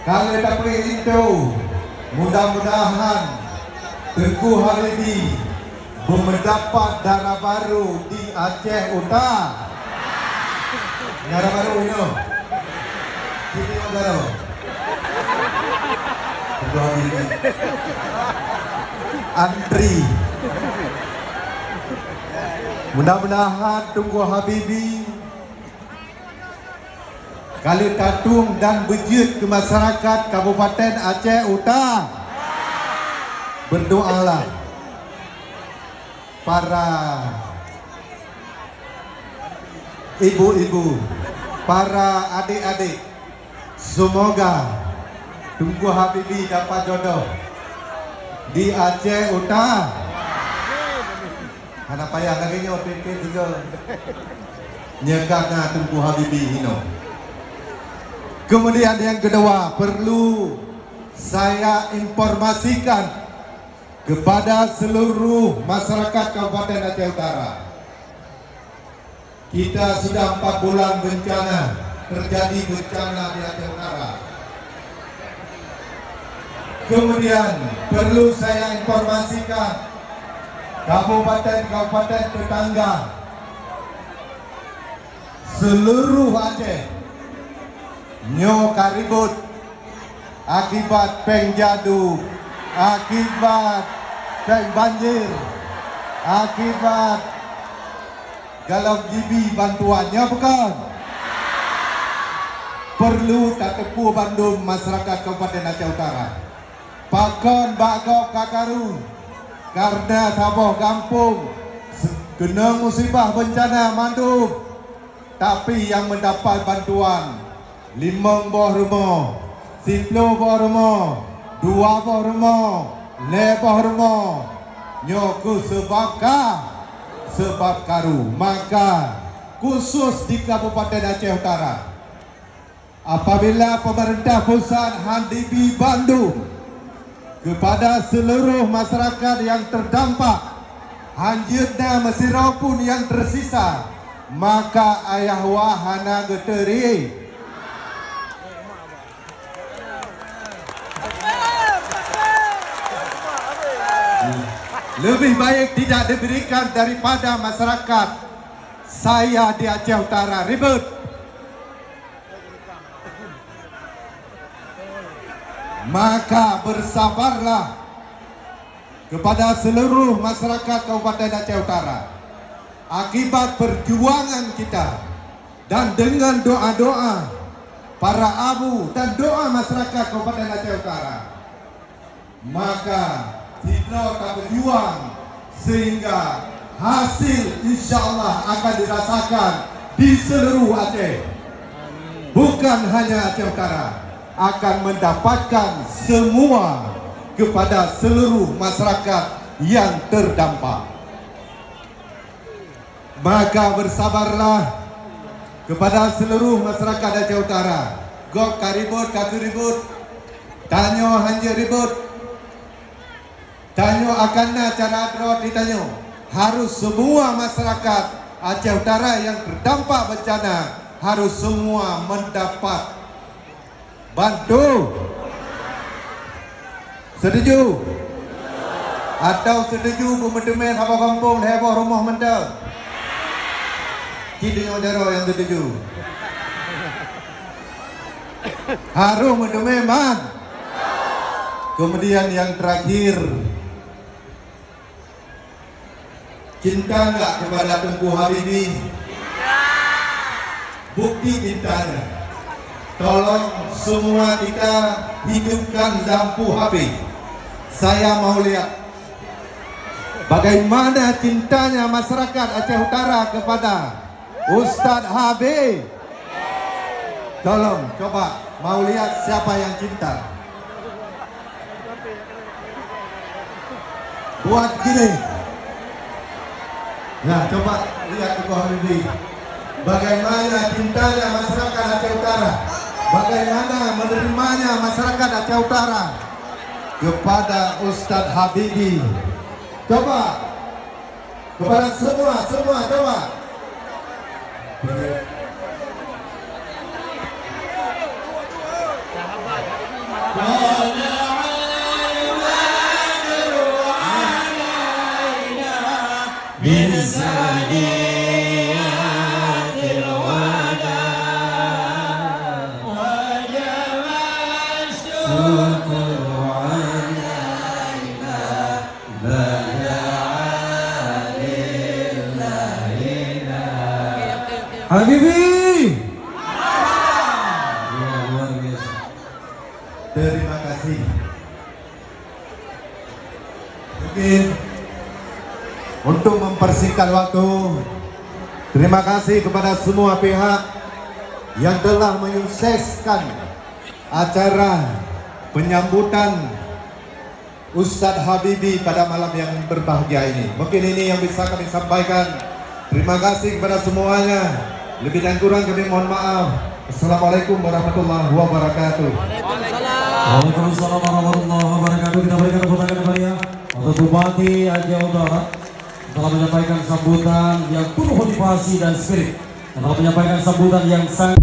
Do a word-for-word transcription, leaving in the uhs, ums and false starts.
Ka lheueh tapeulinto, mudah-mudahan Teungku Habibi beumeudapat dara barô di Aceh Uta. Dara barô nyoe. Sini dara. Teungku Habibi. Antri. Mudah-mudahan Teungku Habibi ka lheueh tatueng dan beujeuet keu masyarakat Kabupaten Aceh Uta. Berdoalah para ibu-ibu, para adik-adik, semoga Teungku Habibi dapat jodoh di Aceh Uta. Hana payah lagèe nyoe, tiep-tiep sigoe. Nyoe ka na Teungku Habibi hinoe. Kemudian yang kedua, perlu saya informasikan kepada seluruh masyarakat Kabupaten Aceh Utara. Kita sudah empat bulan bencana, terjadi bencana di Aceh Utara. Kemudian, perlu saya informasikan, kabupaten-kabupaten tetangga seluruh Aceh nyoe ka ribot akibat péng jadu, akibat péng banjir, akibat gohlom jibi bantuan, nyo bukon? Perlu tateupeue bandum masyarakat Kabupaten Aceh Utara. Pakon bak gob ka karu, karena saboh gampông se-, keunong musibah bencana mandum, tapi nyang meudapat bantuan limong boh rumoh, siploh boh rumoh, dua boh rumoh, lhèe boh rumoh. Nyoe keuh seubab ka, seubab karu. Maka, khusus di Kabupaten Aceh Utara, apabila pemerintah pusat han jibi bandum kepada seluruh masyarakat nyang terdampak, han jeuet na meusidroe pun nyang tersisa, maka ayah wa hana geuteurie. Lebih baik tidak diberikan daripada masyarakat saya di Aceh Utara ribut. Maka bersabarlah kepada seluruh masyarakat Kabupaten Aceh Utara. Akibat perjuangan kita dan dengan doa-doa para abu dan doa masyarakat Kabupaten Aceh Utara, maka sidroe tabeujuang sehingga hasil insya Allah akan dirasakan di seluruh Aceh. Bukan hanya Aceh Utara, akan mendapatkan semua kepada seluruh masyarakat yang terdampak. Maka bersabarlah kepada seluruh masyarakat Aceh Utara. Gob ka ribut, ka keuribut, tanyoe han jeuet ribut. Tanyoe akan na cara droe di tanyoe. Harus semua masyarakat Aceh Utara yang terdampak bencana harus semua mendapat bantu. Setuju? Atau setuju beumeuteumé saboh gampông lhèe boh rumoh mantong? Cit tanyoe jaroe nyang setuju. Harôh meuteumé man. Kemudian yang terakhir, cinta nggak kepada Teungku Habibie? Bukti cintanya. Tolong semua kita hidupkan lampu H P. Saya mau lihat bagaimana cintanya masyarakat Aceh Utara kepada Ustaz Habib. Tolong, coba mau lihat siapa yang cinta. Buat gini. Nah, coba lihat Teungku Habibie. Bagaimana cintanya masyarakat Aceh Utara. Bagaimana menerimanya masyarakat Aceh Utara kepada Ustaz Habibie. Coba. Kepada semua, semua, coba. طلع البدر علينا من ثنيات الوداع وجب الشكر علينا Habibi. Ya, luar biasa. Terima kasih. Mungkin untuk mempersingkat waktu, terima kasih kepada semua pihak yang telah menyukseskan acara penyambutan Ustadz Habibi pada malam yang berbahagia ini. Mungkin ini yang bisa kami sampaikan. Terima kasih kepada semuanya. Lebih dan kurang kami mohon maaf. Assalamualaikum warahmatullahi wabarakatuh. Waalaikumsalam warahmatullahi wabarakatuh. Kita berikan tepuk tangan kembali ya untuk Bupati Aceh Utara telah menyampaikan sambutan yang penuh motivasi dan spirit. Telah menyampaikan sambutan yang sangat